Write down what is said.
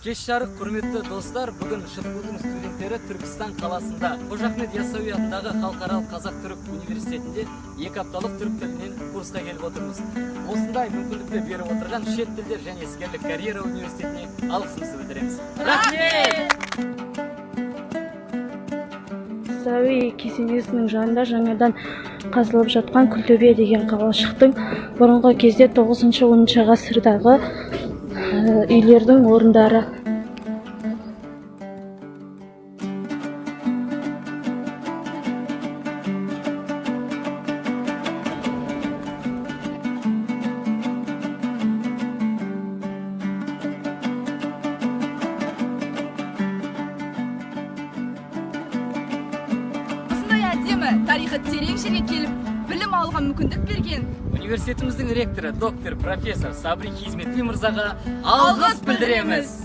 Кеш жарық, құрметті достар! Бүгін ШТГУ-дың студенттері Түркістан қаласында Қожа Ахмет Яссауи атындағы Халықаралық қазақ-түрік университетінде 2 апталық түрік тілінен курсқа келіп отырмыз. Осындай мүмкіндікті беріп отырған Шет тілдер және іскерлік карьера университетіне алғысымызды білдіреміз. Рахмет! Яссауи кесенесінің жанында жаңадан қазылып жатқан Күлтөбе деген қалашықтың бұрынғы кезде 9-10 ғасырдағы үйлердің орындары. Осындай әдемі, тарихы терең жерге келіп, білім алуға мүмкіндік берген университетіміздің ректоры, доктор, профессор Сабри Хизметли мырзаға алғыс білдіреміз.